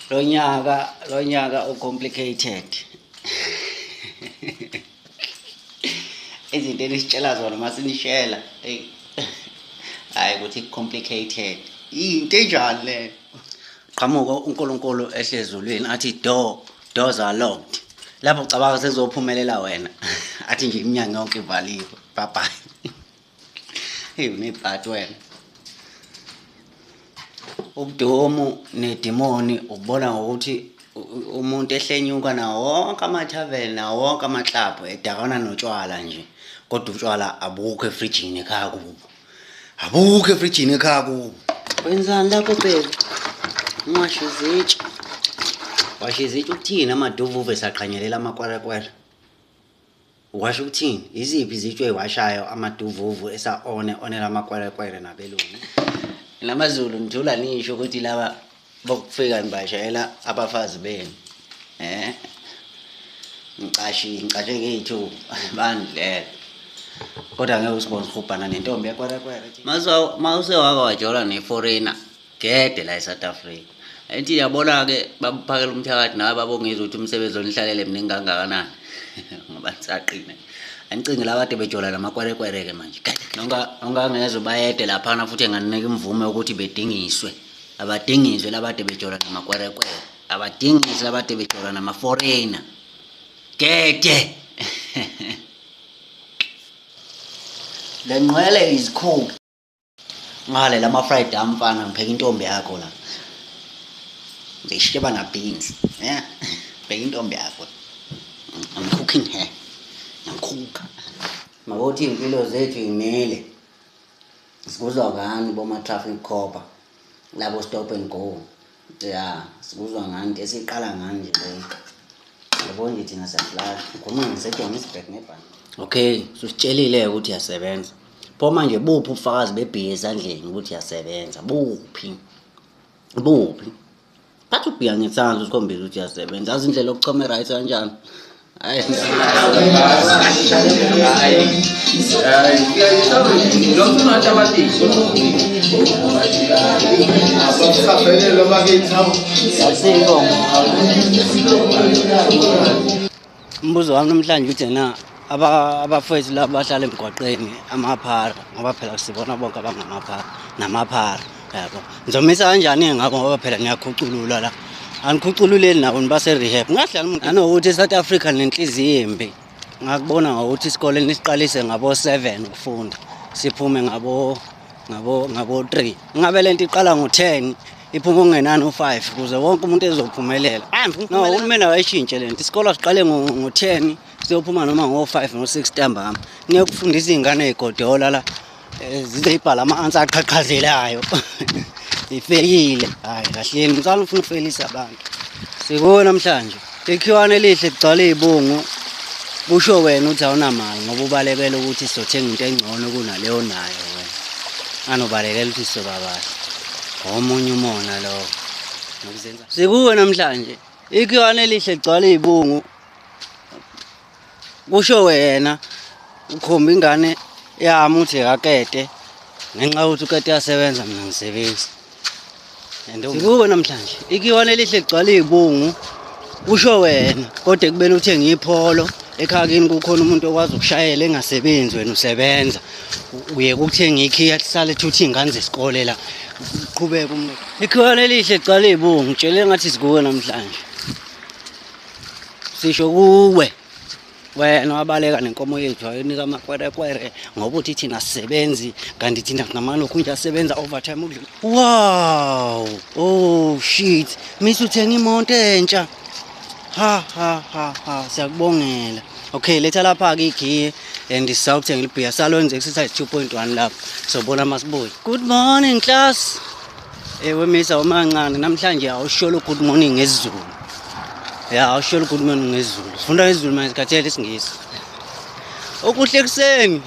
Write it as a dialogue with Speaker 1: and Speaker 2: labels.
Speaker 1: Lo nyaka u-complicated. Izinto enisitshela zona masinishela, eyi, hhayi ukuthi complicated. Into enjani leyo? Qhamuka uNkulunkulu ehlezulwini athi doors are locked. Lapho ucabanga sezophumelela wena. Athi nje iminyango yonke ivaliwe. Bye bye. Hey, unebhadi wena. Ubudomu nedimoni ukubona ngokuthi umuntu ehlenyuka nawo wonke amathaveni, nawo wonke amaklabhu, edakana notshwala nje, kodwa utshwala abukho efrijini ekhaya kubo, abukho efrijini ekhaya kubo. Wenzani lapho bheki? Ungasho izitsha, washo izitsha ukuthini? Amaduvuvu esaqhanyelela amakwerekwere, washo ukuthini? Iziphi izitsho ey'washayo amaduvuvu esa-one onela amakwerekwere nabelungu namaZulu? Ngithula nisho ukuthi laba bokufika nibashayela abafazi benu, ngicashi ngicashe ngey'thuba bandlela, kodwa ngeke usibone sihubhana nentombi yakwerekwere. Mase wake wajola ne-foreigner, gede la e-South Africa. Angithi yabona-ke, babuphakela umthakathi nawe, babongizwa ukuthi umsebenzi onihlalele mningi kangakanani ngoba nisaqina. Anicingi la kade bejola namakwerekwere-ke manje nongangezwe bayede laphana futhi enganinika imvume yokuthi bedingiswe. Abadingiswe labade bejola namakwerekwere, abadingiswe labade bejola nama-foreigner, gede. Le nqwele is cool ngale lama fried mfana, ngipheka intombi yakho la ngisheba na beans, yeah, pheka intombi yakho. I'm cooking her, ngiyamkhukha. Makuthi iy'mpilo zethu yimile, sikuzwa ngani boma-traffic copper labo stop and go? Ya, sikuzwa ngani? Esiqala ngani nje leyo? Yabo nje, thina siyaflasha, ngikhuluma ngiseJohannesburg ngebhange. Okay, susitshelile ukuthi iyasebenza. Pho manje buphi ubufakazi bebhiya esandleni ukuthi iyasebenza? Buphi, buphi? Phatha ubhiya ngesandla usikhombise ukuthi iyasebenza. Azi indlela yokuchoma i-right kanjani? Hayi.
Speaker 2: Abasafelelwa bakithi.
Speaker 1: Asiyibonga. Umbuzo wami namhlanje uthi na abafowethu laba bahlala emgwaqeni, amaphara, ngoba phela sibona bonke abangamaphara namaphara, yabo, nizomisa kanjani ngabo? Ngoba phela niyakhuculula la, anikhucululeli nabo, nibase-rehab. Ngahlala umuntu nanokuthi e-South Africa nenhliziyo embi. Ngakubona ngokuthi isikole nisiqalise ngabo-7 ukufunda, siphume ngabo 3. Ngabe lento iqala ngo-10, iphume okungenani u-5 ukuze wonke umuntu ezophumelela. No, uhulumeni awayishintshe lento. Isikole siqale ngo-10, siyophuma noma ngo-5, ngo-6 ntambama. Ngeke kufundisa iy'ngane ey'godola la, zize ibhala ama-answer aqhaqhazelayo ifeyile. Hhayi, kahleni, ngicala ufuna ukufeyilisa abantu. Sikuwe namhlanje. Ikhiwane elihle kugcwala iy'bungu, kusho wena uthi awunamali ngoba ubalekela ukuthi sizothenga into engcono kunaleyo nayo wena. Anobalekela ukuthi sizoba bahle, omunye umona lowo nokuzenza. Sikuwe namhlanje. Ikhiwane elihle ligcwala iy'bungu, kusho wena ukhomba ingane yami uthi akete ngenxa yokuthi ukete yasebenza, mina ngisebenzi. And sikuwe namhlanje. Ikhiwane elihle ligcwala iy'bungu, kusho wena, kodwa ekubeni uthenga iPolo, ekhaya kini kukhona umuntu okwazi ukushayela engasebenzi, wena usebenza. Uyeke ukuthenga ikhiya, sale thutha iy'ngane zesikole la, qhubeka umuntu. Ikhiwane elihle ligcwala iy'bungu, tshele ngathi sikuwe namhlanje. Sisho kuwe wena wabaleka nenkomo yethu wayonika amakwerekwere ngoba uthi thina sisebenzi, kanti thina sinamalokhu nje asebenza overtime udlula. Wow, oh shit, misa uthenga imoto entsha. Ha ha ha ha, siyakubongela. Okay, letha lapha-ke igiye and sisawukuthengela ibhiya, salwenza exercise 2.1 lapho, sobona masibuye. Good morning, class. Ewe misa umancane, namhlanje awusholo good morning ngesiZulu. Ya, awusholo good morning ngesiZulu. Sifunda ngesiZulu manje, sikhathele isiNgisi. Okuhle kuseni.